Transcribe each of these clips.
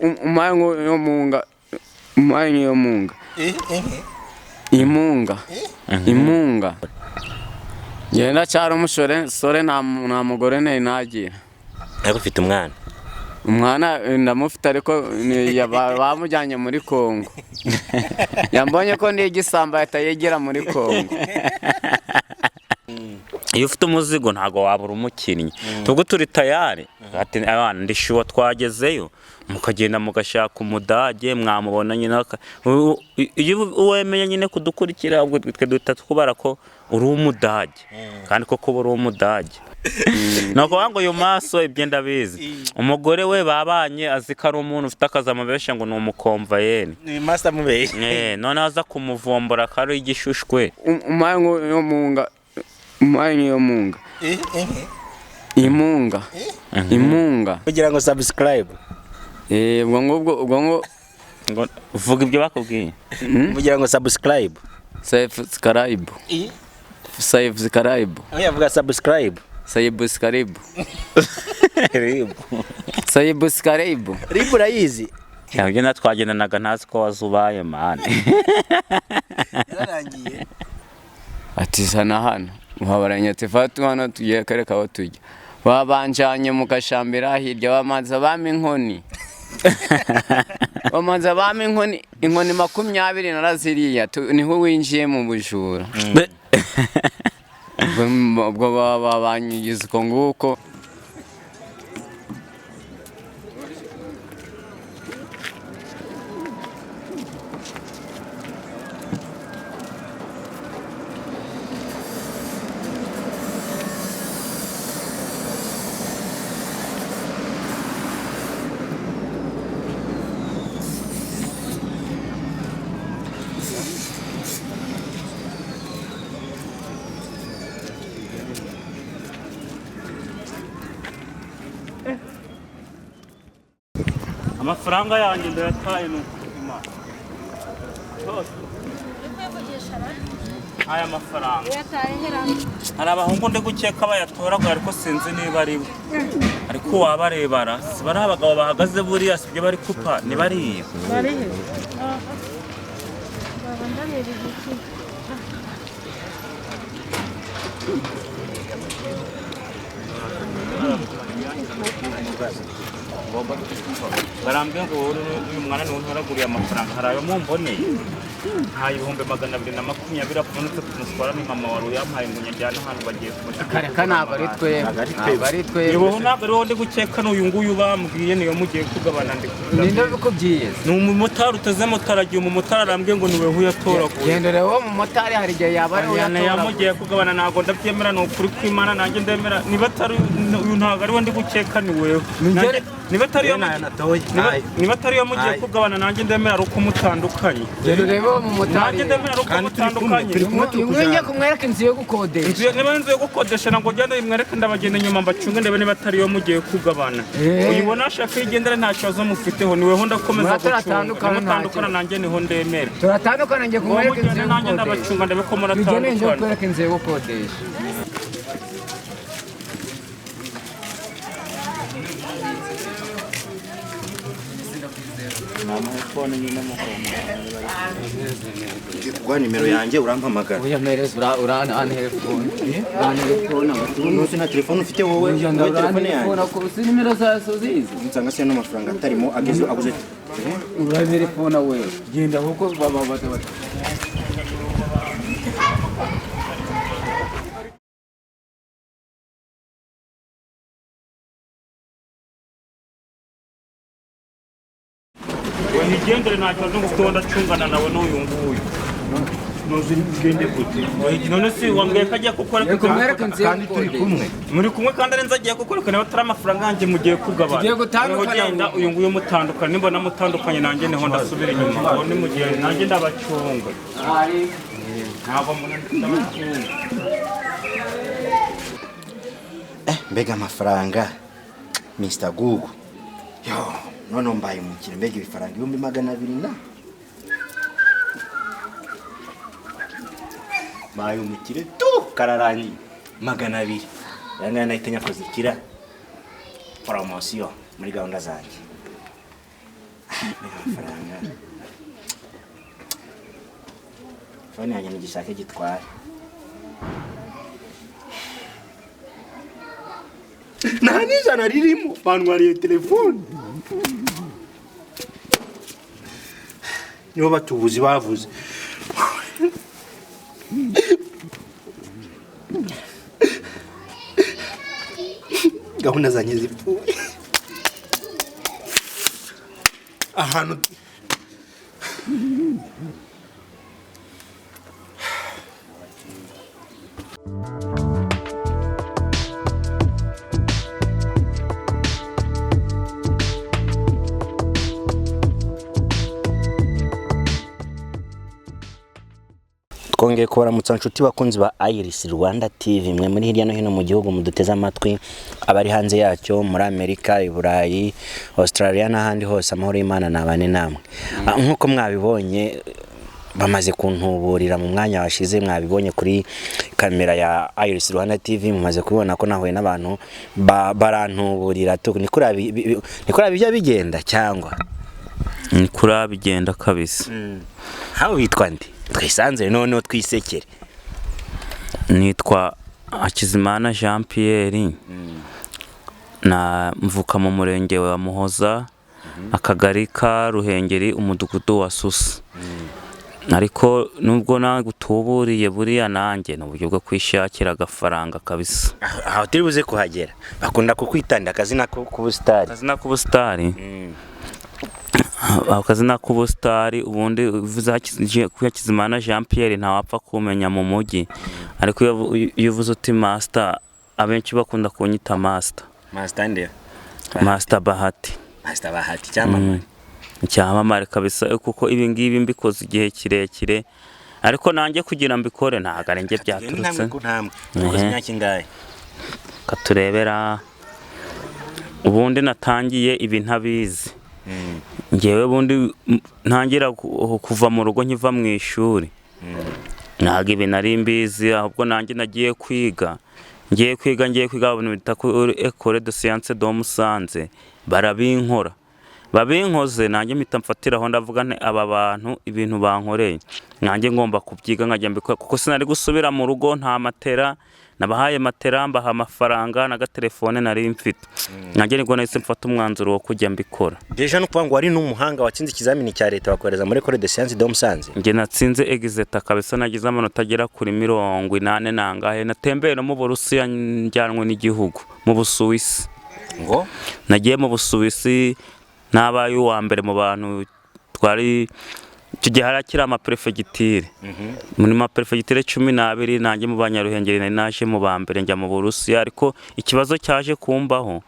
Umpaye nk'iyo munga, umpaye nk'iyo munga. Imunga. Imunga. Njye ndacyari umusore sore, nta mugore nari nagira. Ariko ufite umwana? Umwana ndamufite, ariko bamujyanye muri Kongo. Yambonye ko ndi igisambo ahita yegera muri Kongo. Iyo ufite umuzigo ntabwo wabura umukinnyi. Tubwo turi tayari ati abana ndishuwa twagezeyo, mukagenda mugashaka umudage mwamubona nyine, iyo wemeye nyine kudukurikira ubwo twe duhita twubara ko uri umudage, kandi koko uri umudage. Ni ukuvuga ngo uyu maso ibyo ndabizi, umugore we babanye azi ko ari umuntu ufite akazi, amubeshya ngo ni umukomvayeri. Ni master mubeshya. Noneho aza kumuvumbura ko ari igishushwe. Umpaye nk'iyo munga, umpaye nk'iyo munga. Imunga. Imunga. Kugira ngo subscribe. Ubwo ngubwo ubwo ngo vuga ibyo bakubwiye. Kugira ngo subscribe. Subscribe. Subscribe. Oya vuga subscribe. Subscribe. Ribu. Subscribe. Ribu urayizi? Ibyo natwagendanaga ntazi ko wazubaye mani. Yararangiye. Ati sana hano. Muhabaranye ati fatu hano tugiye kereka aho tujya. Babanjanye mu gashambira hirya bamanza bampa inkoni. Bamanza bampa inkoni, inkoni 20 naraziriya, niho winjiye mu bujura. Ubwo babanyigize uko nguko. Amafaranga yanjye ndayataye nuko aya mafaranga hari abahungu ndi gukeka bayatoragura, ariko sinzi niba ari bo, ariko wabarebara si bari abagabo bahagaze buriya, si byo bari kupa ni bariya. Barambwiye ngo uyu mwana niwe ntoraguriye amafaranga, hari ayo mumboneye nta 220,000 apfunitse kumuswara, ni mama wari uyampaye ngo nyajyane ahantu bagiye kumujyana. Kareka ntabwo ari twebwe, ntabwo ari twebwe. Nibo ntabwo ari wowe ndi gukeka, n'uyu nguyu bambwiye niyo mugiye kugabana ndi kugabana. Ninde bikubwiye? Ni umumotari uteze moto, aragiye umumotari arambwiye ngo niwe uyatoraguye. Genda urebe uwo mumotari, hari igihe yaba ari uyatoragura. Yamugiye kugabana ntabwo ndabyemera, ni ukuri kw'Imana nanjye ndemera, niba atari uyu ntabwo ari we ndi gukeka ni wewe. Niba atari yo mugiye kugabana nanjye ndemera ari uko mutandukanye. Genda urebe uwo mumotari. Nanjye ndemera ari uko mutandukanye. Ngiye kumwereka inzu yo gukodesha. Niba inzu yo gukodesha ntabwo ugenda uyimwereke, ndabagenda inyuma mbacunge ndebe niba atari yo mugiye kugabana. Uyibona ashaka igendera nta kibazo mufiteho, niweho ndakomeza gucunga. Mutandukana nanjye niho ndemera. Turatandukana ngiye kumwereka inzu yo gukodesha. Nanjye ndabacunga ndebe ko muratandukana. Ngiye kumwereka inzu yo gukodesha. Kuguha nimero yanjye urampamagara. Oya mereza urantelefone. Urantelefone. Ntuzi nta telefone ufite wowe? Wowe telefone yanjye. Si nimero zawe uzizi? Nsanga se n'amafaranga atarimo ageze aguze. Urantelefone wewe. Genda huko baba baba. Nigendere nta kibazo ngufite, ndacungana nawe n'uyu nguyu. Ntuzi gute? None si wambwiye ko agiye kukwereka kandi turi kumwe. Muri kumwe kandi arenze agiye kukwereka niba atari amafaranga yanjye mugiye kugabana. Tugiye gutandukana. Ugenda uyu nguyu mutandukana, nimbona mutandukanye nanjye niho ndasubira inyuma. Uwo ni mugihe nanjye ndabacunga. Ntabwo mbona ndabacunga. Mbega amafaranga Mr Google. Yo, none mbaye umukire, mbega ibifaranga 200,000 na mbaye umukire tu kararangiye 200. Yanga nahita nyakoze ikira promotion muri gahunda zanjye. Amafaranga, phone yanjye ntigishake gitwara. Nta n'ijana ririmo, bantwariye telefone. Nibo batubuzi bavuze. Gahunda zanjye zipfuye ahantu. Twongeye kubaramutsa, nshuti bakunzi ba Iris Rwanda TV, mwe muri hirya no hino mu gihugu muduteze amatwi, abari hanze yacyo, muri Amerika, i Burayi, Australia n'ahandi hose, amahoro y'Imana nabane namwe. Nk'uko mwabibonye, bamaze kuntuburira mu mwanya washize, mwabibonye kuri kamera ya Iris Rwanda TV, mumaze kubibona ko nahuye n'abantu barantuburira tu. Ni kuriya bijya bigenda cyangwa? Ni kuriya bigenda kabisa. Hawe witwa nde? Twisanzure noneho twisekere. Nitwa Hakizimana Jean Pierre, na mvuka mu murenge wa Muhoza, akagari ka Ruhengeri, umudugudu wa Susa. Ariko nubwo nagutuburiye, buriya nanjye ni uburyo bwo kwishakira agafaranga kabisa. Aho turi buze kuhagera, bakunda kukwitanda akazina k'ubusitari? Akazina k'ubusitari, akazina k'ubusitari, ubundi uvuze Hakizimana Jean Pierre ntawapfa kumenya mu mujyi, ariko iyo uvuze uti Master, abenshi bakunda kunyita Master. Master nde? Master Bahati. Master Bahati cyamamare. Icyamamare kabisa, kuko ibi ngibi mbikoze igihe kirekire, ariko nanjye kugira mbikore ntabwo ari njye byaturutse. Intambwe ku ntambwe. Ukoze imyaka ingahe? Katurebera, ubundi natangiye ibi ntabizi ngewe. Ubundi ntangira kuva mu rugo, nkiva mu ishuri, ntabwo ibi nari mbizi. Ahubwo nanjye nagiye kwiga, ngiye kwiga ibintu bita kuri Ecole de Science de Musanze, barabinkora. Babinkoze, nanjye mpita mfatiraho, ndavuga nti aba bantu ibintu bankoreye nanjye ngomba kubyiga nkajya mbikora, kuko sinari gusubira mu rugo nta matera. Nabahaye matera, mbaha amafaranga n'agatelefone nari mfite. Nanjye nibwo nahise mfata umwanzuro wo kujya mbikora. Déjà no kuvuga ngo wari n'umuhanga, watsinze ikizamini cya leta bakohereza muri Ecole de Science de Musanze. Njye natsinze exétat kabisa, nagize amanota agera kuri 80 nangahe. Natembeye no mu Burusiya, njyanwe n'igihugu, mu Busuwisi. Ngo? Nagiye mu Busuwisi, nabaye uwa mbere mu bantu twari. Icyo gihe harakiri amaperefegitire, muri maperefegitire 12, nanjye mu Banyaruhengeri nari naje mu ba mbere, njya mu Burusiya. Ariko ikibazo cyaje kumbaho,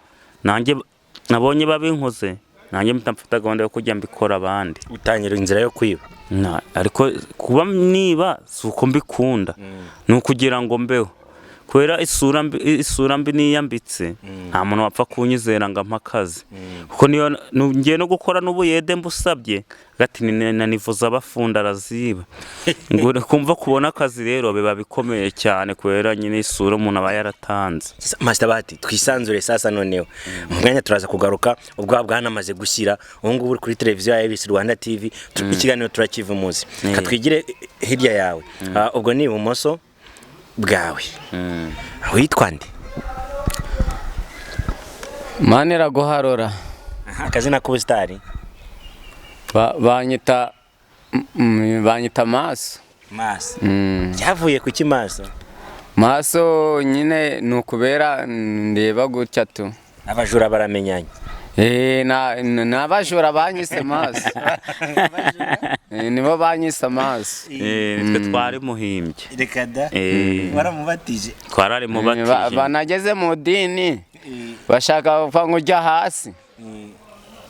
nanjye nabonye babinkoze, nanjye mpita mfata gahunda yo kujya mbikora abandi. Utangira inzira yo kwiba. Ariko kuba niba si uko mbikunda, ni ukugira ngo mbeho, kubera isura mbi niyambitse, nta muntu wapfa kunyizera ngo ampe akazi, kuko niyo ngiye no gukora n'ubuyede mbusabye gati ni na niveau z'abafundi araziba. Ngo kumva kubona akazi rero biba bikomeye cyane, kubera nyine isura umuntu aba yaratanze. Sasa, Master Bahati, twisanzure sasa noneho. Mu mwanya turaza kugaruka ubwo bwanamaze gushyira ubu ngubu uri kuri televiziyo ya Iris Rwanda TV, ikiganiro turakiva umuzi. Katwigire hirya yawe. Ubwo ni ibumoso bwawe, witwa nde? Mani iraguharura. Aha, akazina k'ubusitari? Banyita Maso. Maso. Byavuye ku kimaso? Maso nyine ni ukubera ndeba gutya tu. Abajura baramenyanye. N'abajura banyise Maso. Nibo banyise Amaso. Nitwe twari muhimbye. Reka da! Waramubatije? Twarari mubatije. Banageze mu dini bashaka kuva ngo ujya hasi,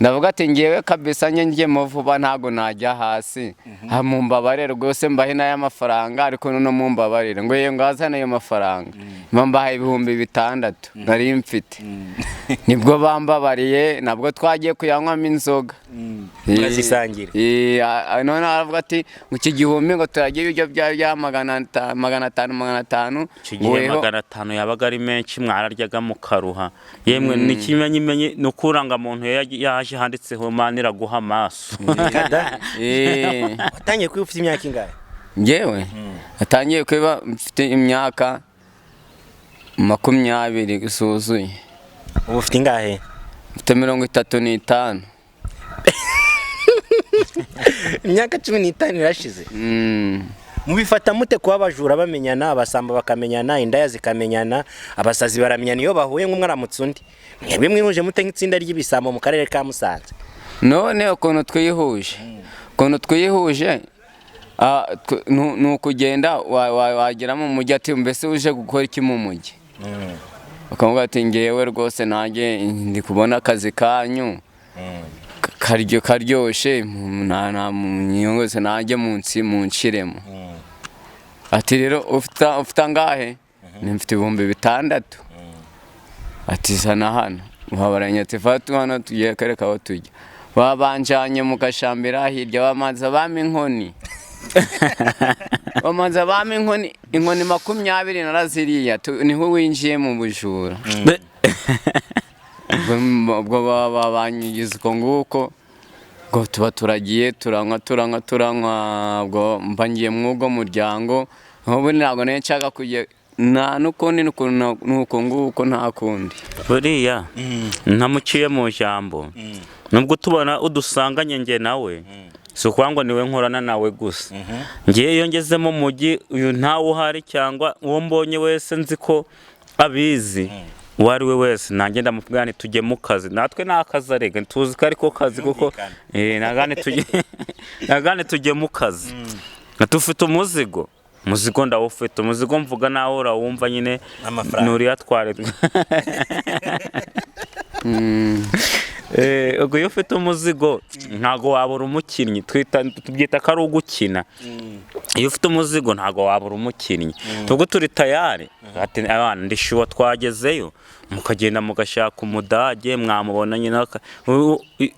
ndavuga ati ngewe kabisa njye njyemo vuba, ntabwo najya hasi. Ha, mumbabarire rwose, mbahe n'aya mafaranga, ariko noneho mumbabarire ngo yewe ngazane ayo mafaranga, mbaha 6000 nari mfite. Nibwo bambabariye, nabwo twagiye kuyanywamo inzoga. Murazisangira. None aravuga ati ngo iki gihumbi ngo turagira ibiryo bya 500 500. Icyo gihe 500 yabaga ari menshi, mwararyaga mukaruha. Yemwe n'ikimenyimenyi ni uko urangamuntu yaje. yaje handitseho Mana iraguha amaso. Kada. Eh, Watangiye kwiba ufite imyaka ingahe? Njyewe atangiye kwiba mfite imyaka 20 zuzuye. Ubu ufite ingahe? Mfite 35. Imyaka 15 irashize. Mubifata mute kuba abajura bamenyana, abasamba bakamenyana, indaya zikamenyana, abasazi baramenyana iyo bahuye nk'umwe aramutse undi? Mwebwe mwihuje mute nk'itsinda ry'ibisambo mu karere ka Musanze? None ukuntu twihuje ni ukugenda wagera mu mujyi, ati mbese uje gukora iki mu mujyi? Bakavuga ati ngewe rwose nanjye ndi kubona akazi kanyu karyoshe, rwose nanjye munsi munshiremo. Ati rero ufite angahe? Ni mfite 6000. Ati zana hano. Babaranye ati fata hano tugiye kereka aho tujya. Babanjanye mu gashambira hirya, bamanza bampa inkoni, bamanza bampa inkoni 20 naraziriya. Niho winjiye mu bujura. Ubwo baba banyigize uko nguko, ngo tuba turagiye, turanywa, turanywa, turanywa. Ubwo mba ngiye mw'ubwo muryango. Ubu ntabwo nari nshaka kujya nta n'ukundi nuko nguko, nta kundi. Buriya ntamuciye mu ijambo, nubwo tubona udusanganye njye nawe, si ukuvuga ngo niwe nkorana nawe gusa. Ngewe iyo ngeze mu mujyi uyu ntawe uhari cyangwa uwo mbonye wese nzi ko abizi, uwo ari we wese, nanjye ndamubwira nti tujye mu kazi. Natwe ni akazi arega tuzi ko ariko kazi kuko nagane tujye mu kazi. Dufite umuzigo, umuzigo ndawufite, umuzigo mvuga nawe urawumva nyine. Amafaranga. Nuriya tware. Ubwo iyo ufite umuzigo ntago wabura umukinnyi, tubyita ko ari ugukina. Iyo ufite umuzigo ntago wabura umukinnyi. Tubwo turi tayari, ati abana ndi sure twagezeyo, mukagenda mugashaka umudage mwamubona nyine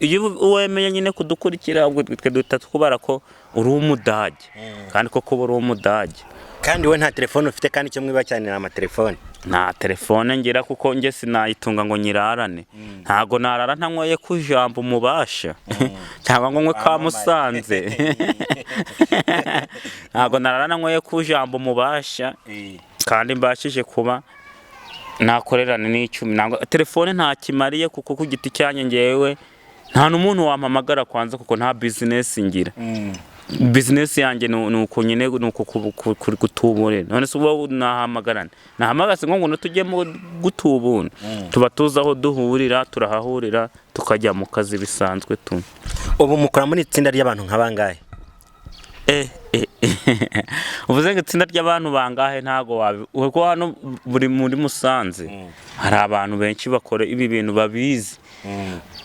iyo wemeye nyine kudukurikira, ubwo twe duhita tukubara ko uri umudage, kandi koko uba uri umudage. Kandi we nta telefone ufite, kandi icyo mwiba cyane ni amatelefone. Nta telefone ngira kuko njye sinayitunga ngo nyirarane. Ntago narara ntanyweye ku ijambo umubasha cyangwa ngo nywe ka Musanze. Ntago narara ntanyweye ku ijambo umubasha kandi mbashije kuba nakorerana n'icumi. Ntabwo telefone ntakimariye kuko ku giti cyanjye ngewe nta n'umuntu wampamagara kwanza, kuko nta business ngira. Business yanjye ni uko nyine, ni uko gutubura. None se ubu nahamagarana, nahamagase ngo tujye mu gutubura? Tuba tuzi aho duhurira, turahahurira, tukajya mu kazi bisanzwe tu. Ubu mukora muri itsinda ry'abantu nka bangahe? Uvuze ngo itsinda ry'abantu bangahe, ntago wabi, kuko hano buri muri Musanze hari abantu benshi bakora ibi bintu babizi,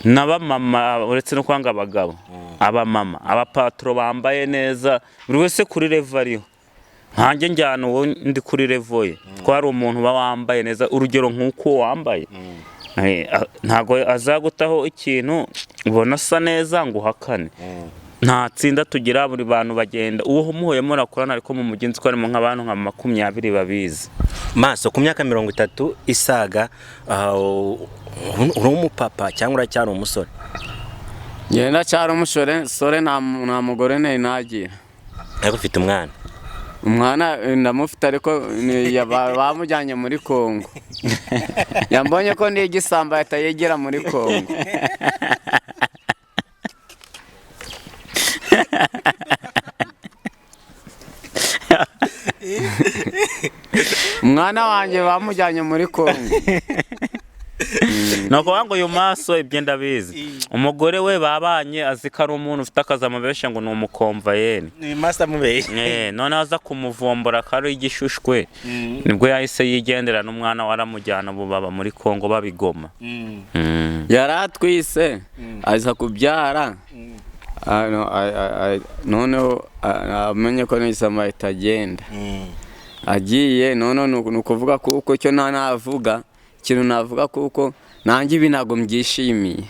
n'abamama, uretse no kwanga abagabo, abamama, abapatro bambaye neza, buri wese kuri level ariho. Nkanjye njyana uwo ndi kuri level ye, ko hari umuntu uba wambaye neza, urugero nk'uko wambaye. Ntago azagutaho ikintu ubona asa neza ngo uhakane. Nta tsinda tugira, buri bantu bagenda uwo muhuye murakorana, ariko mu mujyi nzi ko harimo nk'abantu nka 20 babizi. Maso, ku myaka 30 isaga, uri umupapa cyangwa uracyari umusore? Njyewe ndacyari umusore sore, nta mugore nari nagira. Ariko ufite umwana? Umwana ndamufite, ariko bamujyanye muri Kongo. Yambonye ko ndi igisambo ahita yegera muri Kongo. Umwana wanjye bamujyanye muri Kongo. Ni ukuvuga ngo uyu Maso ibyo ndabizi, umugore we babanye azi ko ari umuntu ufite akazi, amubeshya ngo ni umukomvayeri. Ni master mubeshya. Noneho aza kumuvumbura ko ari igishushwe, nibwo yahise yigendera n'umwana we aramujyana, ubu baba muri Kongo babigoma. Yari atwise aza kubyara. No, noneho amenye ko n'isama itagenda agiye. Noneho ni ukuvuga kuko icyo nta navuga, ikintu navuga kuko nanjye ibi ntabwo mbyishimiye.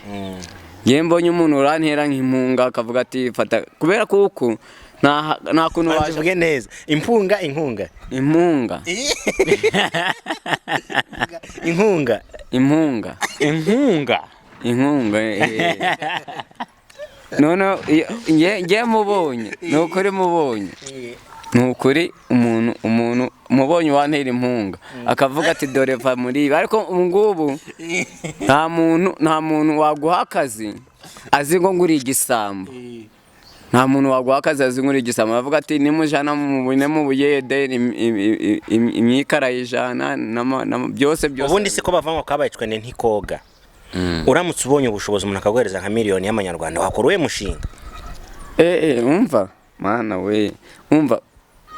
Ngewe mbonye umuntu urantera nk'impunga akavuga ati fata, kubera kuko nta kuntu Banza waje uvuge neza, impunga, inkunga. Impunga. Inkunga. Impunga. Inkunga. Inkunga. Noneho nge mubonye, ni ukuri mubonye, ni ukuri umuntu mubonye wantera impunga akavuga ati dore va muri ibi. Ariko ubu ngubu nta muntu waguha akazi azi ngo nguri igisambo. Nta muntu waguha akazi azi ngo uri igisambo. Avuga ati nimujana mu buyede, imyikara 100 byose byose. Ubundi se ko bava ngo kabaye icwende ntikoga, uramutse ubonye ubushobozi umuntu akaguhereza nka miliyoni y'amanyarwanda, wakora uwe mushinga? Umva mana we, umva,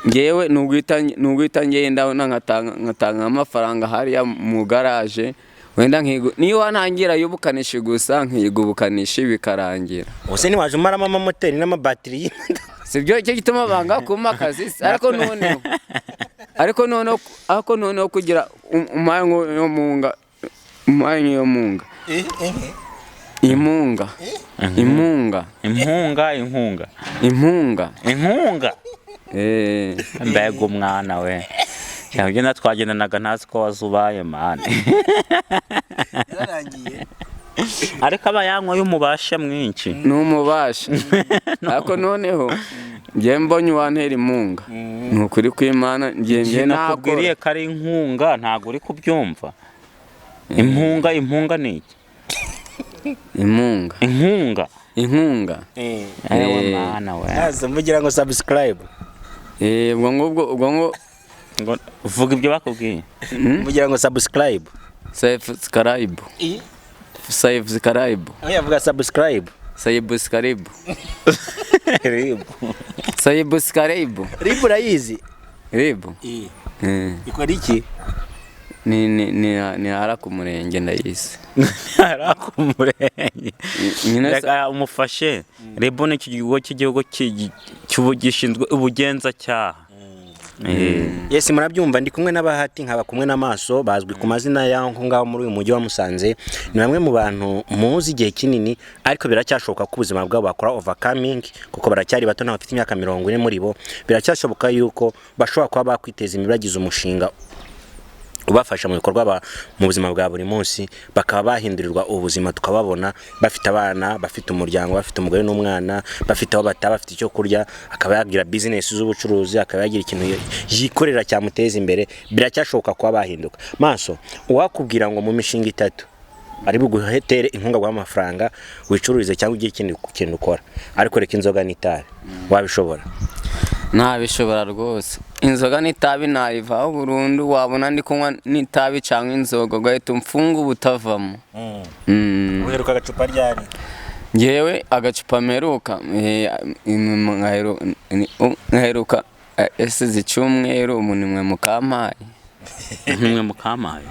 ngewe nuguhita ngenda nkatanga amafaranga hariya mu garaje, wenda nkiga niba ntangira y'ubukanishi gusa, nkiga ubukanishi bikarangira. Ubuse ntiwaje umaramo amamoteri n'amabatiri y'imodoka? Sibyo icyo gituma banga kumpa akazi se? Ariko noneho kugira umpaye nk'iyo munga, umpaye nk'iyo munga, impunga, impunga. Impunga, inkunga. Impunga. Inkunga. Eh. Mbega umwana we! Cyangwa twagendanaga ntazi ko wazubaye man. Yararangiye. Ariko aba yanyweye umubasha mwinshi. Ni umubasha, ariko noneho njye mbonye uwantera impunga, ni ukuri kw'Imana njye Nakubwiriye nakora. ko ari inkunga, ntabwo uri kubyumva. Impunga, impunga ni iki? Impunga. Inkunga. Inkunga. Ewe. Eh. Mana we! Naza mugira ngo subscribe. Ubwo ngubwo ubwo ngo Ngo vuga ibyo bakubwiye. Mugira ngo subscribe. Subscribe, subscribe. Aho yavuga subscribe. Subscribe. Rib. Subscribe. Rib urayizi? Rib. Ikora iki? Ni hara ku murenge, ndayizi. Ari ku murenge. Nyine Reka umufashe. RIB ni ikigo cy'igihugu gishinzwe ubugenzacyaha. Yes, murabyumva, ndi kumwe n'Abahati, nkaba kumwe n'Amaso, bazwi ku mazina y'aho ngaho muri uyu mujyi wa Musanze. Ni bamwe mu bantu muzi igihe kinini, ariko biracyashoboka ko ubuzima bwabo bakora overcoming, kuko baracyari bato, ntabwo bafite imyaka 40 muri bo. Biracyashoboka yuko bashobora kuba bakwiteza imbere, bagize umushinga ubafasha mu bikorwa mu buzima bwa buri munsi, bakaba bahindurirwa ubuzima, tukababona bafite abana, bafite umuryango, bafite umugore n'umwana, bafite aho bataha, bafite icyo kurya, akaba yagira bizinesi z'ubucuruzi, akaba yagira ikintu yikorera cyamuteza imbere. Biracyashoboka kuba bahinduka. Maso, uwakubwira ngo mu mishinga itatu ari buguhetere inkunga y'amafaranga wicururize cyangwa ugire ikindi kintu ukora, ariko reka inzoga n'itabi, wabishobora? Ntabishobora rwose. Inzoga n'itabi nayivaho burundu. Wabona ndi kunywa n'itabi cyangwa inzoga ugahita umfunga ubutavamo. Uheruka agacupa ryari? Ngewe agacupa mperuka nkaheruka esize icyumweru, ubu ni mwe mukampaye. Ntimwe mukamaye.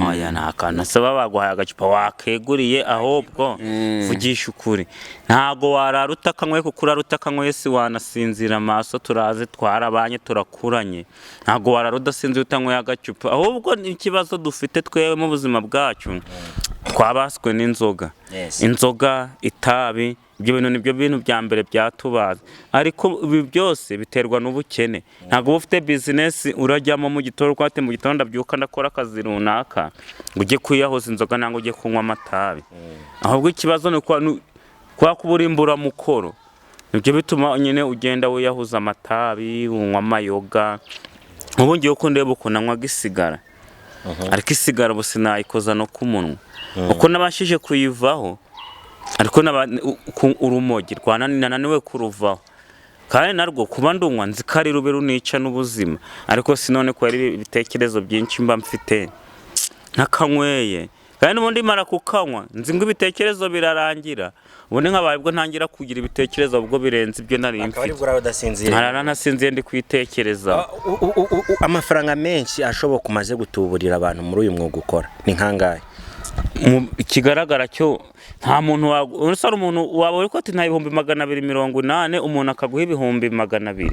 Oya, nta kantu se baba baguhaye agacupa wakeguriye. Ahubwo vugisha ukuri, ntago warara utakanyweye, kuko urara utakanyweye si wanasinzira. Amaso turazi, twarabanye, turakuranye, ntago warara udasinzira utanyweye agacupa. Ahubwo ikibazo dufite twewe mu buzima bwacu, twabaswe n'inzoga. Inzoga, itabi, ibyo bintu nibyo bintu bya mbere byatubaza. Ariko ibi byose biterwa n'ubukene. Ntabwo uba ufite bizinesi urajyamo mu gitondo uko ati mu gitondo ndabyuka ndakora akazi runaka, ngo ujye kwiyahuza inzoga nangwa ujye kunywa amatabi. Ahubwo ikibazo ni kwa kubura imburamukoro, nibyo bituma nyine ugenda wiyahuza amatabi, unywa amayoga. Ubu ngiye uko ndeba ukuntu anywaga isigara, ariko isigara ubu sinayikoza no ku munwa uko nabashije kuyivaho. Ariko urumogi nananiwe kuruvaho, kandi narwo kuba ndunywa nzi ko ari rube runica n'ubuzima. Ariko sinone ko ari ibitekerezo byinshi mba mfite ntakanyweye, kandi n'ubundi mara kukanywa nzi ngo ibitekerezo birarangira. Ubundi nkabaye ubwo ntangira kugira ibitekerezo ubwo birenze ibyo nari Akaba ari mfite. bwo urara udasinziriye? Nkarara ntasinziye ndi kwitekereza. Amafaranga menshi ashoboka umaze gutuburira abantu muri uyu mwuga ukora ni nkangahe? Ikigaragara cyo nta muntu uretse hari umuntu waba uri ko ati nta 280,000, umuntu akaguha 200,000,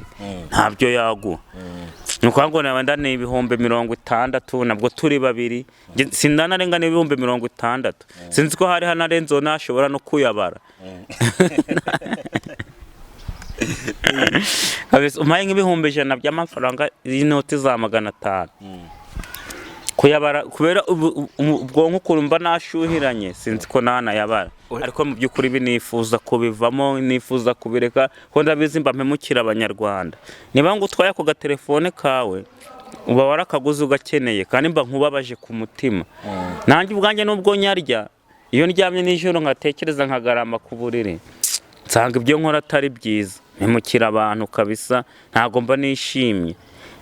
ntabyo yaguha. Ni ukuvuga ngo naba ni 60,000, nabwo turi babiri. Njye sindanarenga n'60,000. Sinzi ko hari hanarenzeho, nashobora no kuyabara. Kabisa, umpaye nk'100,000 by'amafaranga y'inoti za 500. Kuyabara kubera ubwonko ukuntu mba nashyuhiranye, sinzi ko nanayabara, ariko mu by'ukuri ibi nifuza kubivamo, nifuza kubireka, kuko ndabizi mba mpemukira Abanyarwanda. Niba ngo utwaye ako gatelefone kawe, uba warakaguze ugakeneye, kandi mba nkubabaje ku mutima. Nanjye ubwanjye nubwo nyarya, iyo ndyamye nijoro nkatekereza nkagarama ku buriri, nsanga ibyo nkora atari byiza, mpemukira abantu kabisa, ntabwo mba nishimye.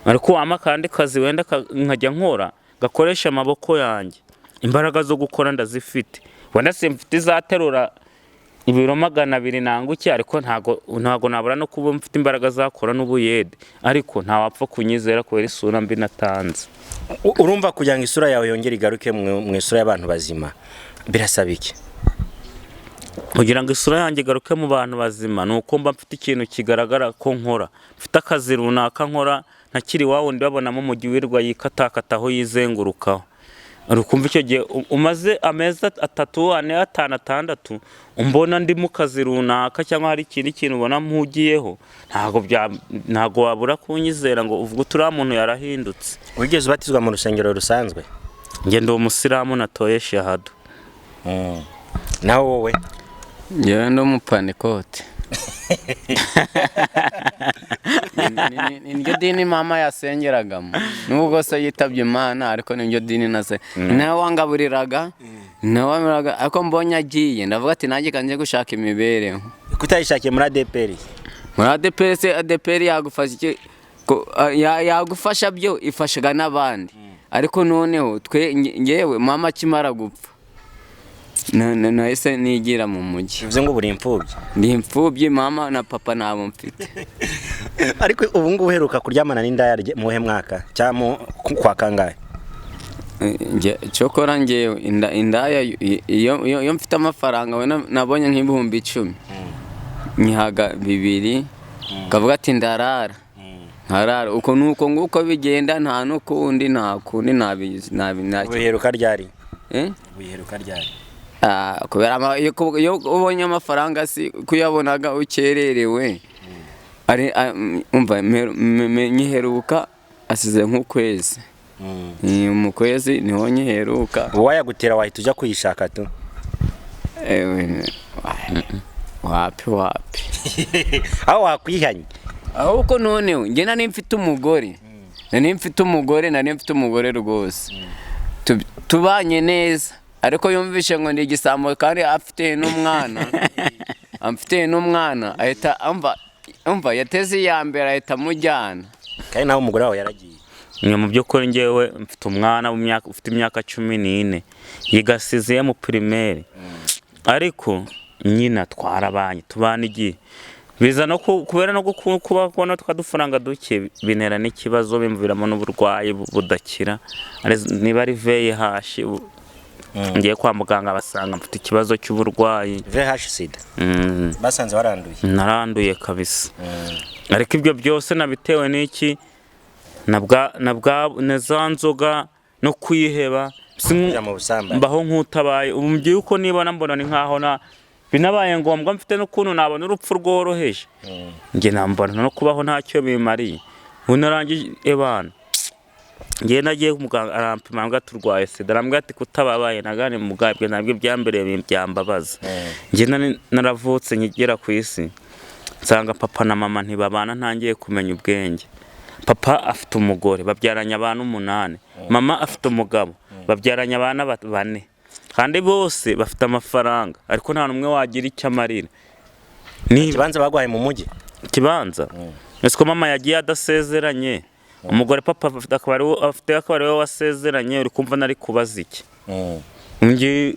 Ariko wampa akandi kazi wenda nkajya nkora gakoresha amaboko yanjye, imbaraga zo gukora ndazifite. Wenda simfite izaterura ibiro 200 nanguke, ariko ntago nabura no kuba mfite imbaraga zakora n'ubuyede, ariko ntawapfa kunyizera kubera isura mbi natanze. Urumva kugira ngo isura yawe yongere igaruke mu isura y'abantu bazima birasaba iki? Kugira ngo isura yanjye igaruke mu bantu bazima ni uko mba mfite ikintu kigaragara ko nkora, mfite akazi runaka nkora, ntakiri wa wundi babonamo umujyi wirwa yikatakata aho yizengurukaho. Uri kumva icyo gihe umaze amezi 3, 4, 5, 6 umbona ndi mu kazi runaka cyangwa hari ikindi kintu ubona mpugiyeho, ntabwo wabura kunyizera ngo uvuge uti uriya muntu yarahindutse. Wigeze ubatizwa mu rusengero rusanzwe? Njye ndi umusilamu, natoye shahadu. Nawe wowe? Njyewe ndi umupanikote. Ni ryo dini mama yasengeragamo, nubwo se yitabye Imana, ariko ni ryo dini nase, nawe wangaburiraga, nawe wamiraga. Ariko mbonye agiye, ndavuga ati nanjye kanjye gushaka imibereho. Kutayishakiye muri ADEPR? Muri ADEPR se, ADEPR yagufasha iki? Yagufasha byo ifashaga n'abandi, ariko noneho twe ngewe mama akimara gupfa nahise nigira mu mujyi. Bivuze ngo buri imfubyi? Ndi imfubyi, mama na papa nabo mfite. Ariko ubu ngubu uheruka kuryamana n'indaya mu wuhe mwaka cyangwa kwa kangahe? Cyokora ngewe indaya iyo mfite amafaranga we nabonye nk'10,000, nyihaga 2, kavuga ati ndarara nkarara uko nuko nguko bigenda, nta n'ukundi, nta kundi nabi. Ubiheruka ryari? Eh? Ubiheruka ryari? Ah, kubera iyo ubonye amafaranga si kuyabonaga ukererewe ari umva nyiheruka asize nk'ukwezi. Mu kwezi niho nyiheruka. Uwayagutera wahita ujya kuyishaka tu? Ewe, wapi wapi. Aho wakwihanye? Ahubwo noneho njye nari mfite umugore, nari mfite umugore, nari mfite umugore rwose. Tubanye neza, ariko yumvishe ngo ndi igisambo kandi afite n'umwana, amfite n'umwana, ahita amva yateze iya mbere ahita amujyana. Kandi nawe umugore wawe yaragiye? Ni mu by'ukuri njyewe mfite umwana ufite imyaka 14, yiga sixième primaire, ariko nyina twarabanye, tubana igihe biza no kubera no kuba kubona twa dufaranga duke bintera n'ikibazo, bimviramo n'uburwayi budakira. Niba ari VIH, ngiye kwa muganga basanga mfite ikibazo cy'uburwayi. VIH sida? Basanze waranduye? Naranduye kabisa, ariko ibyo byose nabitewe n'iki? Na za nzoga no kwiheba. Kujya mu busambanyi. Mbaho nk'utabaye ubu ngiye uko nibona mbona ni nkaho na binabaye ngombwa mfite n'ukuntu nabona urupfu rworoheje, njye nambona no kubaho ntacyo bimariye. Ubu narangije ebana, ngiye nagiye muganga arampima, ambwira ati urwaye sida, arambwira ati kutababaye nagane mugabwe nabwo ibyambereye byambabaza. Njye naravutse nkigera ku isi nsanga papa na mama ntibabana, ntangiye kumenya ubwenge. Papa afite umugore babyaranye abana 8, mama afite umugabo babyaranye abana 4, kandi bose bafite amafaranga, ariko nta n'umwe wagira icyo amarira. Ni Ikibanza baguhaye mu mujyi? Ikibanza ese ko mama yagiye adasezeranye umugore, papa afite akaba ari we wasezeranye, uri kumva nari kubaza iki? Ngi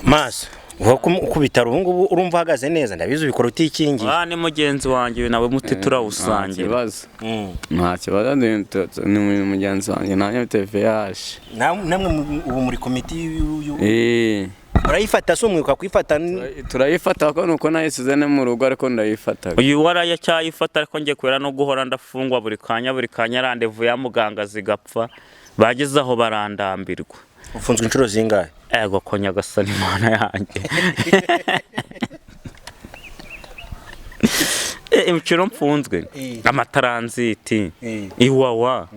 Maso wowe ku bitaro ubu ngubu urumva uhagaze neza? Ndabizi ubikora utikingiye. Ah, ni mugenzi wanjye nawe muti Nta turawusangira. kibazo, nta kibazo, ni mugenzi wanjye nanjye mfite VIH. Namwe ubu muri komite Eh, murayifata si umwuka kuyifata turayifata ko nuko nayisize no mu rugo, ariko ndayifata. Uyu warayacyayifata, ariko njye kubera no guhora ndafungwa buri kanya buri kanya, randevu ya muganga zigapfa, bageze aho barandambirwa. Ufunzwe inshuro zingahe? Ego ko nyagasani Imana yanjye. Imikino mfunzwe amataranziti, Iwawa.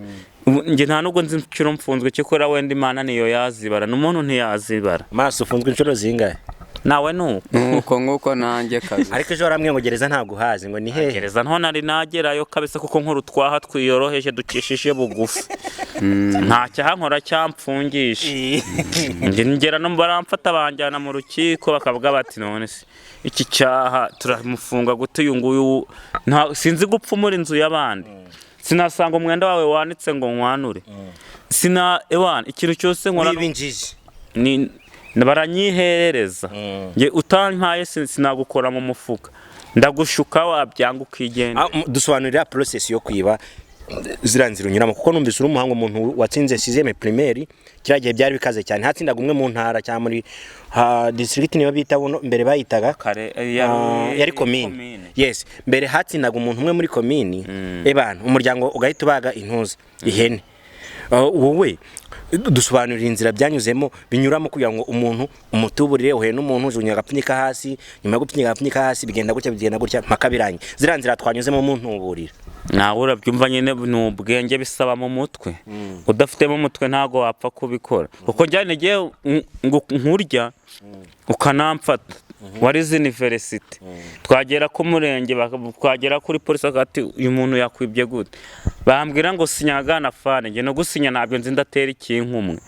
Ubu njye nta nubwo nzi inshuro mfunzwe, cyakora wenda Imana niyo yazibara, n'umuntu ntiyazibara. Maso, ufunzwe inshuro zingahe? Nawe nuko. Nuko nguko nanjye kabisa. Ariko ejo waramwe ngo gereza ntabwo uhazi, ngo ni hehe? Gereza nto nari nagerayo kabisa, kuko nkuru twaha twiyoroheje, dukishije bugufi, nta cyaha nkora cyamfungisha. Njye ngera no baramfata banjyana mu rukiko, bakavuga bati: "None se iki cyaha turamufunga gute uyu nguyu?" Sinzi gupfumura inzu y'abandi, sinasanga umwenda wawe wanitse ngo nkwanure, sina ewana ikintu cyose nkora. Wiba injiji. Ni baranyiherereza. Njye utampaye sinagukora mu mufuka, ndagushuka wabyanga ukigenda. Dusobanurira process yo kwiba, ziriya nzira unyuramo, kuko numvise uri umuhanga, umuntu watsinze sixième primaire. Kiriya gihe byari bikaze cyane, hatsindaga umwe mu ntara cyangwa muri district, niyo bita buno mbere bayitaga. Kare Yari komini, yes. Mbere hatsindaga umuntu umwe muri komini, ebana umuryango ugahita ubaga intuza ihene. Wowe dusobanurira inzira byanyuzemo, binyuramo kugira ngo umuntu umutuburire, uhuye n'umuntu, ujugunya agapfunyika hasi, nyuma yo gupfunyika agapfunyika hasi bigenda gutya, bigenda gutya, mpaka birangiye. Ziriya nzira twanyuzemo muntuburira. Nawe urabyumva nyine, ni ubwenge bisaba mu mutwe. Udafitemo umutwe ntabwo wapfa kubikora, kuko njyane igihe nkurya ukanamfata warize université, twagera ku murenge, twagera kuri polisi bakati: "Uyu muntu yakwibye gute?" Bambwira ngo sinya gana fane, njye no gusinya ntabyo nzi, ndatera ikinkumwe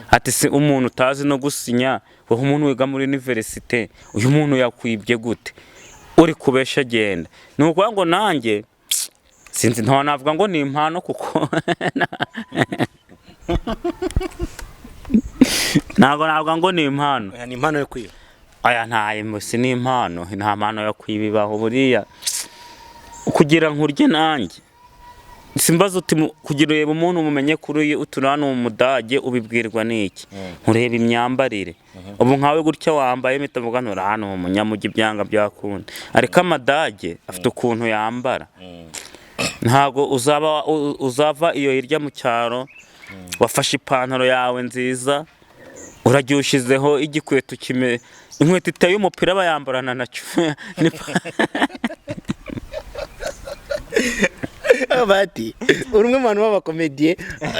ati: "Si umuntu utazi no gusinya, wowe umuntu wiga muri université, uyu muntu yakwibye gute? Uri kubesha, agenda." Ni ukuvuga ngo nanjye sinzi, nta navuga ngo ni impano, kuko ntabwo navuga ngo ni impano. Oya, ni impano yo kwiba. Aya nta si ni impano, nta mpano yo kwiba ibaho. Buriya kugira nkurye nanjye simbaza uti kugira urebe umuntu umumenye kuri uyu utu ni umudage, ubibwirwa n'iki? Nkureba imyambarire. Ubu nkawe gutya wambaye impeta, mvuga nti uri hano umunyamujyi byanga byakunda. Ariko amadage afite ukuntu yambara, ntabwo uzaba uzava iyo hirya mu cyaro wafashe ipantaro yawe nziza, uragiye ushyizeho igikweto kime, inkweto iteye umupira bayambarana nacyo. Bati uri umwe mu bantu b'abakomediye,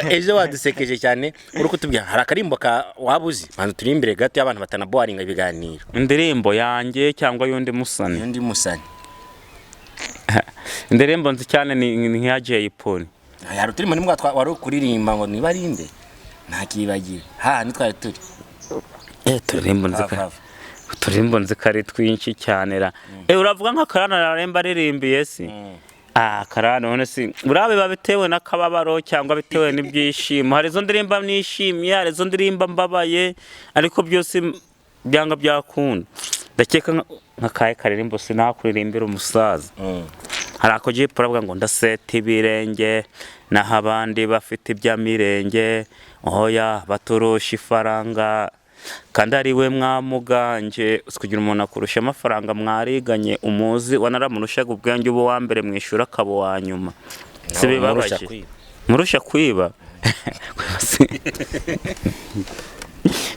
ejo wadusekeje cyane uri kutubwira hari akarimbo ka waba uzi, banza turi imbere gato y'abantu batanaboringa ibiganiro. Indirimbo yanjye cyangwa y'undi musani? Undi musani. Indirimbo nzi cyane ni nk'iya Jay Polly. Hari uturimo nimwe wari kuririmba ngo niba ari nde ntakibagiwe ha ntitwari turi. Turirimbo nzi Ava, ava. Uturirimbo nzi ko ari twinshi cyane ra. Uravuga nka Karana araremba aririmbiye si? Karana none si buriya biba bitewe n'akababaro cyangwa bitewe n'ibyishimo. Hari izo ndirimba nishimye, hari izo ndirimba mbabaye, ariko byose byanga byakunda. Ndakeka nka kahe karirimbo sinakuririmbira umusaza. Hari ako Jay Polly avuga ngo ndaseta ibirenge naho abandi bafite iby'amirenge, oya baturusha ifaranga kandi ari we mwamuganje. Uzi kugira umuntu akurusha amafaranga mwariganye, umuzi wanaramurushaga ubwenge, uba uwa mbere mu ishuri akaba uwa nyuma, si Murusha bibabaje? Kwiba. Murusha kwiba.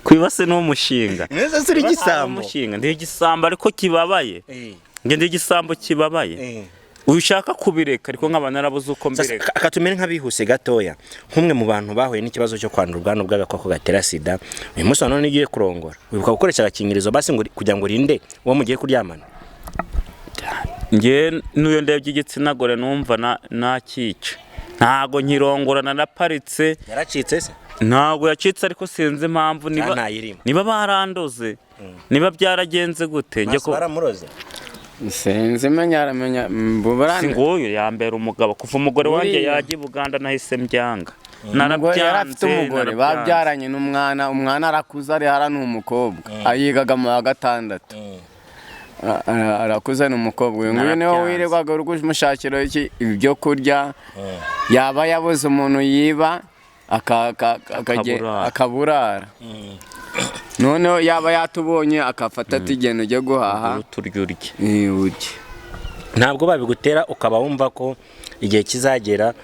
Kwiba se ni umushinga? Neza se uri igisambo? Umushinga, ndi igisambo ariko kibabaye. Njye ndi igisambo kibabaye, ushaka kubireka ariko nkaba narabuze uko mbireka. Akatumere nk'abihuse gatoya, nk'umwe mu bantu bahuye n'ikibazo cyo kwandura ubwandu bw'agakoko gatera sida, uyu munsi wa none ugiye kurongora, wibuka gukoresha agakingirizo basi ngo kugira ngo urinde uwo mugiye kuryamana? Njye n'uyo ndebye igitsina gore numva nakica, ntago nkirongora, naraparitse. Yaracitse se? Ntago yacitse, ariko sinzi impamvu niba Ntayirimo. Niba barandoze, niba byaragenze gute, njye ko Baramuroze. Sinzi, menya aramenya Si mbuburane. Nguyu yambera umugabo kuva umugore wanjye Buriya. yajya i Buganda, nahise mbyanga. Umugore yari afite Narabyanze, umugore narabyanze. babyaranye n'umwana, umwana arakuze, ari hara ni umukobwa, ayigaga mu wa gatandatu. Arakuze ni umukobwa, uyu nguyu niwe Narabyanze. wirirwaga uri kumushakira iki ibyo kurya, yaba yabuze umuntu yiba Akaburara. Akaburara. Noneho yaba yatubonye akafata ati genda ujye guhaha. Uturya urye. Urye. Ntabwo babigutera, ukaba wumva ko igihe kizagera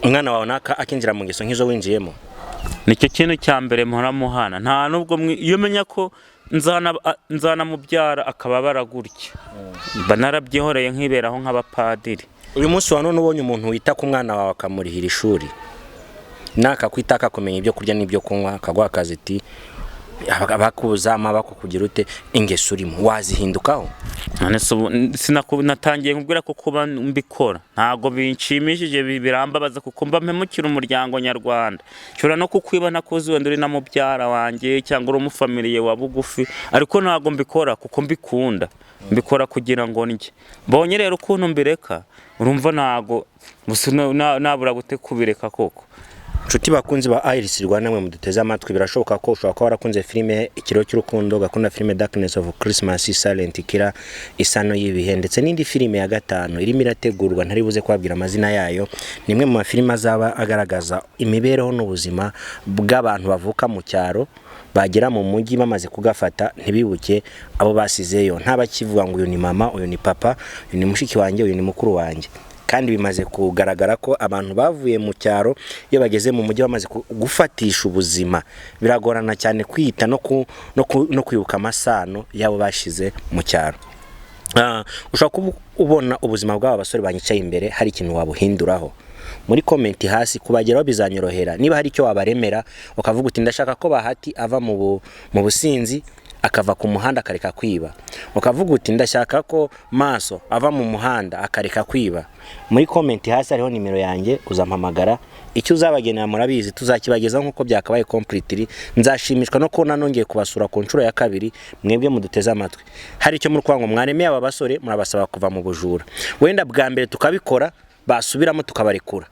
umwana wawe naka akinjira mu ngeso nk'izo winjiyemo? Nicyo kintu cya mbere mpora muhana. Nta nubwo iyo menya ko Nzanamubyara akababara gutya, mba narabyihoreye nkiberaho nk'abapadiri. Uyu munsi wa none ubonye umuntu wita ku mwana wawe, akamurihira ishuri, nakakwita, akakumenya ibyo kurya n'ibyo kunywa, akaguha akazi, ati bakuzama bakukugira ute, ingeso urimo wazihindukaho? None se ubu natangiye nkubwira ko kuba mbikora ntabwo binshimishije, birambabaza kuko mba mpemukira umuryango nyarwanda. Nshobora no kukwiba ntakuzi, wenda uri na mubyara wanjye cyangwa uri umufamiliye wa bugufi, ariko ntabwo mbikora kuko mbikunda, mbikora kugira ngo ndye. Mbonye rero ukuntu mbireka, urumva ntabwo gusa nabura gute kubireka koko? Nshuti bakunzi ba Iris Rwanda, mwe muduteze amatwi, birashoboka ko ushobora kuba warakunze filime Ikiro cy'Urukundo, ugakunda filime Darkness of Christmas, Silent Killer, Isano y'Ibihe, ndetse n'indi filime ya gatanu irimo irategurwa ntari buze kubabwira amazina yayo. Ni imwe mu mafilime azaba agaragaza imibereho n'ubuzima bw'abantu bavuka mu cyaro, bagera mu mujyi bamaze kugafata ntibibuke abo basizeyo, ntabakivuga ngo uyu ni mama, uyu ni papa, uyu ni mushiki wanjye, uyu ni mukuru wanjye. Kandi bimaze kugaragara ko abantu bavuye mu cyaro, iyo bageze mu mujyi bamaze gufatisha ubuzima, biragorana cyane kwita no kwibuka amasano y'abo bashize mu cyaro. Ushobora kuba ubona ubuzima bw'aba basore banyicaye imbere hari ikintu wabuhinduraho. Muri comment hasi kubageraho bizanyorohera. Niba hari icyo wabaremera, ukavuga uti ndashaka ko Bahati ava mu businzi, akava ku muhanda, akareka kwiba, ukavuga uti ndashaka ko Maso ava mu muhanda akareka kwiba, muri comment hasi hariho nimero yanjye, uzampamagara. Icyo uzabagenera murabizi tuzakibagezaho nk'uko byakabaye completely. Nzashimishwa no kubona nongeye kubasura ku nshuro ya kabiri. Mwebwe muduteze amatwi, hari icyo muri kuvuga ngo mwaremeye aba basore, murabasaba kuva mu bujura, wenda bwa mbere tukabikora, basubiramo tukabarekura.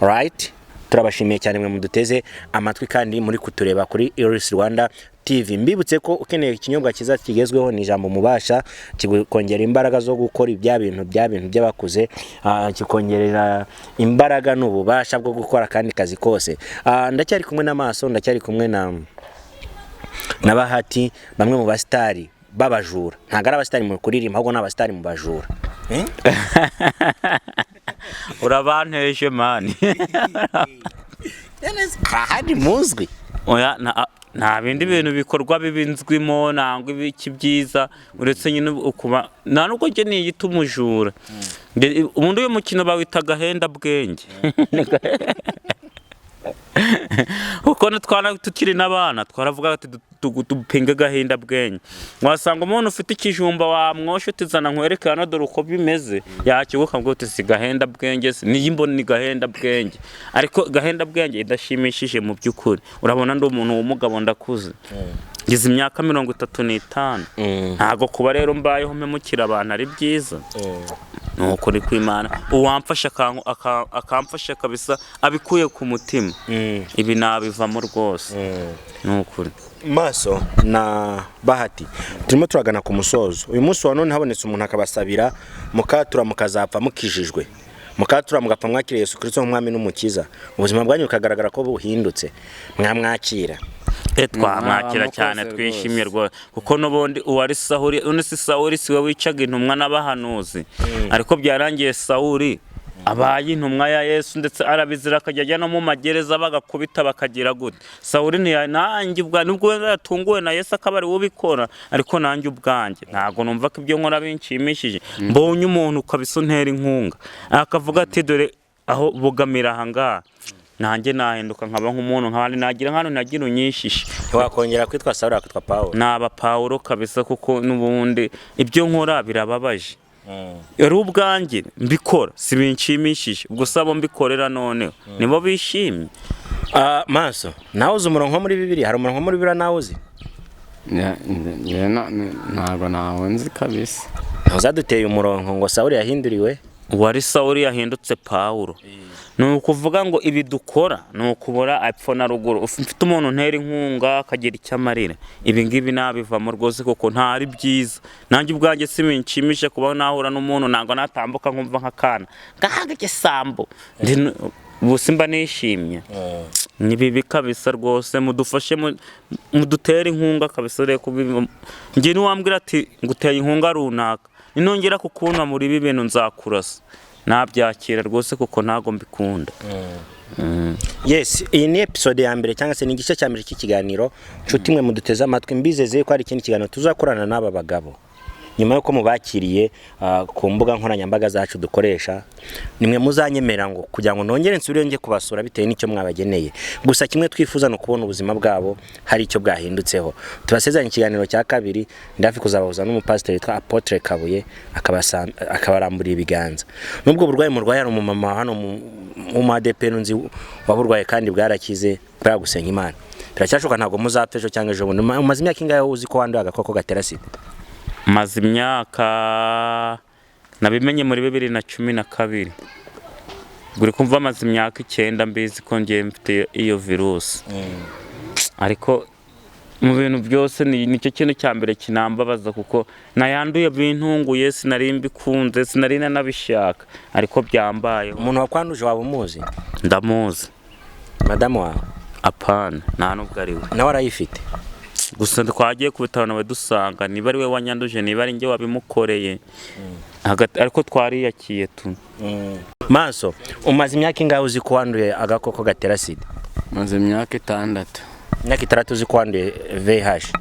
Right, turabashimiye cyane mwe muduteze amatwi kandi muri kutureba kuri Iris Rwanda TV. Mbibutse ko ukeneye ikinyobwa cyiza kigezweho ni Ijambo Mubasha, kikongera imbaraga zo gukora ibya bintu bya bintu by'abakuze, kikongerera imbaraga n'ububasha bwo gukora akandi kazi kose. Ndacyari kumwe n'Amaso, ndacyari kumwe na Bahati, bamwe mu basitari b'abajura. Ntabwo ari abasitari mu kuririmba, ahubwo ni abasitari mu bajura. Urabanteje man. Ahandi muzwi? Oya, nta bindi bintu bikorwa bibinzwimo, nangwa ibiki byiza, uretse nyine ukuba nta nubwo njye niyita umujura. Ubundi uyu mukino bawita gahenda bwenge, kuko twana tukiri n'abana twaravuga ati dupinge gahinda bwenge. Wasanga umuntu ufite ikijumba, wamwosha uti zana nkwereke hano dore uko bimeze, yakibuka ngo uti si gahenda bwenge se niyo imbona ni gahenda bwenge, ariko gahenda bwenge idashimishije mu by'ukuri. Urabona ndi umuntu w'umugabo, ndakuze, ngize imyaka 35. Ntabwo kuba rero mbayeho mpemukira abantu ari byiza, ni ukuri kw'Imana. Uwamfasha akamfasha kabisa abikuye ku mutima, ibi nabivamo rwose, ni ukuri. Maso na Bahati, turimo turagana ku musozo. Uyu munsi wa none habonetse umuntu akabasabira, mukatura mukazapfa mukijijwe, mukatura mugapfa mwakiriye Yesu Kristo nk'umwami n'umukiza, ubuzima bwanyu bukagaragara ko buhindutse, mwamwakira? Twamwakira Mwakoze cyane. Rwose. Twishimye rwose, kuko n'ubundi uwari Sawuli, undi si Sawuli, si we wicaga intumwa n'abahanuzi, ariko byarangiye Sawuli abaye intumwa ya Yesu, ndetse arabizira akajya ajya no mu magereza bagakubita bakagira gute. Sawuli nanjye ubwa nubwo wenda yatunguwe na Yesu akaba ari we ubikora, ariko nanjye ubwanjye ntabwo numva ko ibyo nkora binshimishije. Mbonye umuntu ukabisa untera inkunga, akavuga ati dore aho bugamira aha ngaha, nanjye nahinduka nkaba nk'umuntu nk'abandi, nagira nk'ahantu nagira unyishishe. Ntiwakongera kwitwa Sawuli, wakwitwa Pawulo. Naba Pawulo kabisa, kuko n'ubundi ibyo nkora birababaje. Ari ubwanjye mbikora si binshimishije, ubwo se abo mbikorera noneho nibo bishimye? Maso, nawe uzi umurongo wo muri Bibiliya? Hari umurongo wo muri Bibiliya nawe uzi? Ntabwo nawe nzi kabisa. Ntuzaduteye umurongo ngo Sawuli yahinduriwe? Uwari Sawuli yahindutse Pawulo. Ni ukuvuga ngo ibi dukora ni ukubura epfo na ruguru. Mfite umuntu ntera inkunga akagira icyo amarira, ibi ngibi nabivamo rwose, kuko ntari byiza. Nanjye ubwanjye si binshimishe kuba nahura n'umuntu, ntabwo natambuka nkumva nk'akana ngahaga igisambo. Ubu simba nishimye, ni bibi kabisa rwose. Mudufashe, mudutere inkunga kabisa. Reka njye niwambwira ati nguteye inkunga runaka, ninongera kukubona muri ibi bintu nzakurasa. Nabyakira rwose kuko ntago mbikunda. Yes, iyi ni episode ya mbere cyangwa se ni igice cya mbere cy'ikiganiro. Nshuti mwe muduteze amatwi, mbizeze ko hari ikindi kiganiro tuzakorana n'aba bagabo nyuma y'uko mubakiriye ku mbuga nkoranyambaga zacu dukoresha. Nimwe muzanyemera ngo kugira ngo nongere nsubire njye kubasura bitewe n'icyo mwabageneye. Gusa kimwe twifuza ni ukubona ubuzima bwabo hari icyo bwahindutseho. Tubasezeranye ikiganiro cya kabiri, ndafi kuzabahuza n'umupasiteri witwa Apotre Kabuye, akabaramburira ibiganza. Nubwo burwayi murwaye, hari umumama hano mu ADP nzi waburwaye kandi bwarakize, bwa gusenga Imana biracyashoboka, ntabwo muzapfa ejo cyangwa ejo bundi. Umaze imyaka ingahe uzi ko wanduye agakoko gatera sida? Maze imyaka, nabimenye muri 2012, uri kumva, amaze imyaka 9 mbizi ko ngiye mfite iyo virusi. Ariko mu bintu byose nicyo kintu cya mbere kinambabaza, kuko nayanduye bintunguye, sinari mbikunze, sinari nanabishaka, ariko byambayeho. Umuntu wakwanduje waba umuzi? Ndamuzi. Madamu wawe? Apana, nta nubwo ari we. Nawe arayifite? Gusa twagiye ku bitaro nawe dusanga niba ari we wanyanduje, niba ari njye wabimukoreye hagati, ariko twariyakiye tu. Maso, umaze imyaka ingahe uzi ko wanduye agakoko gatera sida? Maze imyaka 6. Imyaka 6 uzi ko wanduye VIH.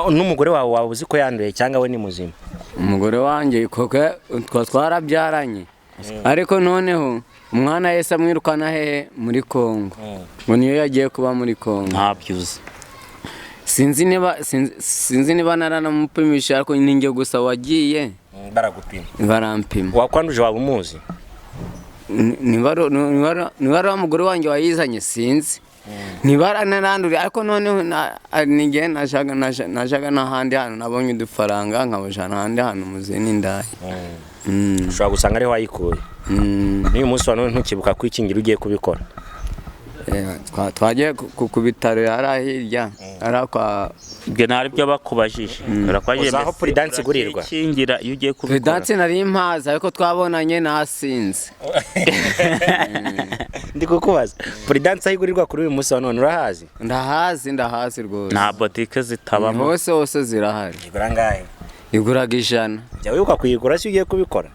N'umugore wawe waba uzi ko yanduye cyangwa we ni muzima? Umugore wanjye koko twarabyaranye, ariko noneho umwana yahise amwirukana hehe? Muri Kongo, ngo niyo yagiye kuba muri Kongo. Ntabyo uzi? Sinzi niba naranamupimisha, ariko ni njye gusa wagiye. Baragupima? Barampima. Wakwanduje waba umuzi? Niba ari wa mugore wanjye wayizanye, sinzi niba naranduriye, ariko noneho ni njye najyaga n'ahandi hantu nabonye udufaranga nkabajana ahandi hantu mu zindi ndaya. Ushobora gusanga ariho wayikuye. N'uyu munsi wa none ntukibuka kwikingira, ugiye kubikora? Twagiye ku bitaro hariya hirya hariya kwa Ibyo ntari byo bakubajije. Urakwajije. Uzi aho Prudence igurirwa? Urakingira iyo ugiye kubikora? Prudence nari mpazi, ariko twabonanye nasinze. Ndi kukubaza Prudence aho igurirwa kuri uyu munsi wa none, urahazi? Ndahazi, ndahazi rwose. Nta botike zitabamo. Hose hose zirahari. Igura angahe? Iguraga 100. Jya wibuka kuyigura si ugiye kubikora.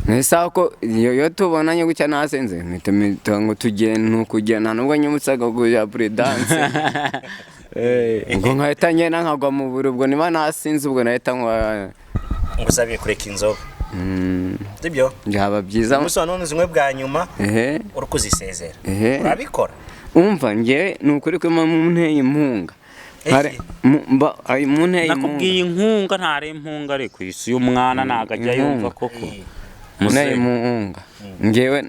Nisa ko iyo tubonanye gutya nasinze, mpita ngo tugende, ntukugenda nubwo nyibutsaga kujya Prudence, ubwo nkahita ngenda nkagwa mu buri, ubwo niba nasinze ubwo nahita nkwa. Ngusabiye kureka inzoga, sibyo? Byaba byiza. Umunsi wa none uzinywe bwa nyuma. Ehe. Uri kuzisezera. Ehe. Urabikora? Umva, njye ni ukuri ko munteye impunga. Iki? Munteye impunga. Nakubwiye inkunga, ntari impunga, ariko isi y'umwana ntabwo ajya yumva koko. Munteye Muzehe. impunga, ngewe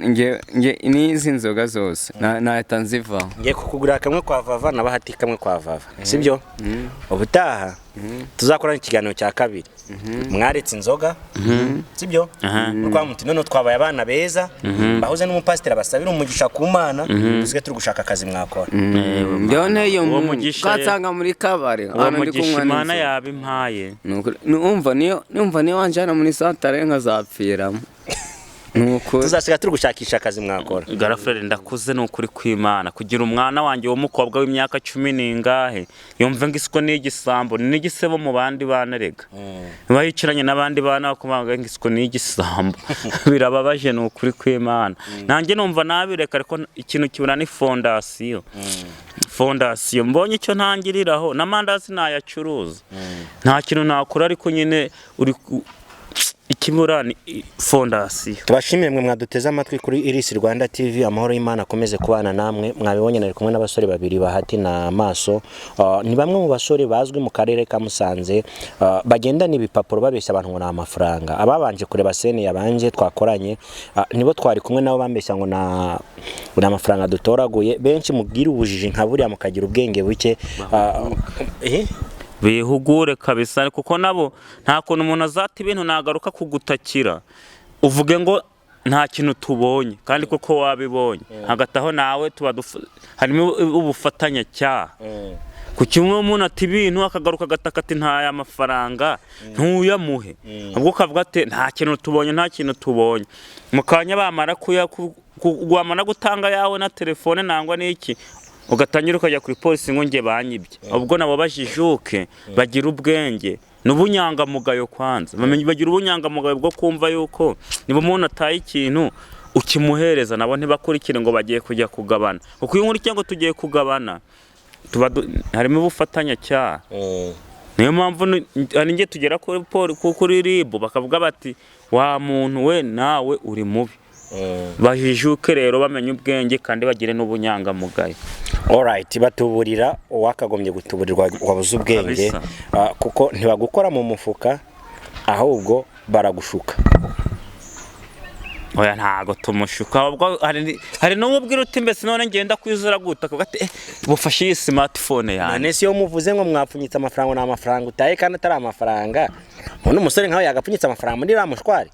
nge n'izi nzoga zose nahita nzivaho. Ngiye kukugurira kamwe kwa vava na bahati kamwe kwa vava, sibyo? Ubutaha tuzakorana ikiganiro cya kabiri mwaretse inzoga, sibyo? Urwa muti none twabaye abana beza, bahuze n'umupasiteri abasabira umugisha ku Mana, dusigaye turi gushaka akazi mwakora. Ngewe nteye Uwo impunga mugisha ukansanga muri kabare uwo ahantu ndi mugisha kunywa Imana n'inzoga. yabimpaye. Ni ukuri. Numva niyo wanjyana muri santare nkazapfiramo, ni ukuri. Tuzasiga turi gushakisha akazi mwakora. Garafurere, ndakuze, ni ukuri kw'Imana, kugira umwana wanjye w'umukobwa w'imyaka cumi n'ingahe yumve ngo isiko ni igisambo, ni n'igisebo mu bandi bana. Rega niba yicaranye n'abandi bana bakumva ngo isiko ni igisambo, birababaje, ni ukuri kw'Imana. Nanjye numva nabireka, ariko ikintu kibura ni fondasiyo. Fondasiyo mbonye icyo ntangiriraho, n'amandazi nayacuruza, nta kintu nakora, ariko nyine uri ikibura ni fondasiyo. Tubashimire mwe mwaduteze amatwi kuri Iris Rwanda TV. Amahoro y'Imana akomeze kubana namwe. Mwabibonye, nari kumwe n'abasore babiri, Bahati na Maso. Ni bamwe mu basore bazwi mu karere ka Musanze, bagendana ibipapuro babeshya abantu ngo ni amafaranga. Ababanje kureba scene yabanje twakoranye, nibo twari kumwe nabo, bambeshya ngo na ngo ni amafaranga dutoraguye. Benshi mubwira ubujiji nka buriya mukagira ubwenge buke. Bihugure kabisa, kuko nabo nta kuntu umuntu azata ibintu nagaruka kugutakira uvuge ngo nta kintu tubonye kandi koko wabibonye. Hagati aho nawe tuba harimo ubufatanyacyaha. Ku kimwe umuntu ati ibintu akagaruka agataka ati ntaya mafaranga, ntuyamuhe, ubwo ukavuga ati nta kintu tubonye, nta kintu tubonye. Mu kanya bamara wamara gutanga yawe na telefone nangwa n'iki. Ugatangira ukajya kuri polisi ngo nge banyibye. Ubwo nabo bajijuke, bagira ubwenge n'ubunyangamugayo kwanza. Bamenye, bagira ubunyangamugayo bwo kumva yuko niba umuntu ataye ikintu ukimuhereza, nabo ntibakurikire ngo bagiye kujya kugabana, kuko iyo nkurikiye ngo tugiye kugabana, tuba harimo ubufatanyacyaha. Niyo mpamvu hari n'igihe tugera kuri RIB bakavuga bati: "Wa muntu we, nawe uri mubi." Bajijuke rero, bamenye ubwenge kandi bagire n'ubunyangamugayo. Alright, batuburira uwakagombye gutuburirwa wabuze ubwenge. Kabisa. Kuko ntibagukora mu mufuka, ahubwo baragushuka. Oya, ntago tumushuka. Ahubwo hari n'umubwira uti: "Mbese none ngenda kwizera gute?" Akavuga ati: "Bufashe iyi smartphone yanjye." None se iyo muvuze ngo mwapfunyitse amafaranga, ni amafaranga utaye kandi atari amafaranga, ubundi umusore nkawe yagapfunyitse amafaranga muri iriya mushwari?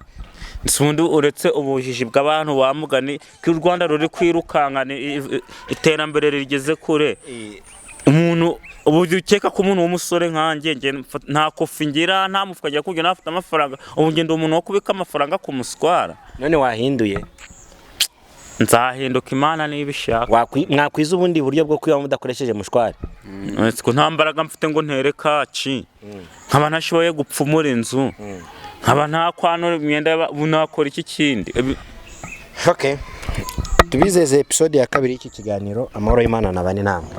Si ubundi uretse ubujiji bw'abantu, wa mugani ko u Rwanda ruri kwirukankana, iterambere rigeze kure, umuntu ubu ukeka ko umuntu w'umusore nkanjye, nge nta kofi ngira, nta mufuka ngira kugira ntafite amafaranga, ubu ngenda umuntu wo kubika amafaranga ku muswara? None wahinduye? Nzahinduka, Imana niba ishaka. Mwakwiza ubundi buryo bwo kwiba mudakoresheje mushwari? Uretse ko nta mbaraga mfite ngo ntere kaci, nkaba ntashoboye gupfumura inzu, nkaba ntakwanura imyenda ubu nakora iki kindi? Okay, tubizeze episode ya kabiri y'iki kiganiro. Amahoro y'Imana nabane namwe.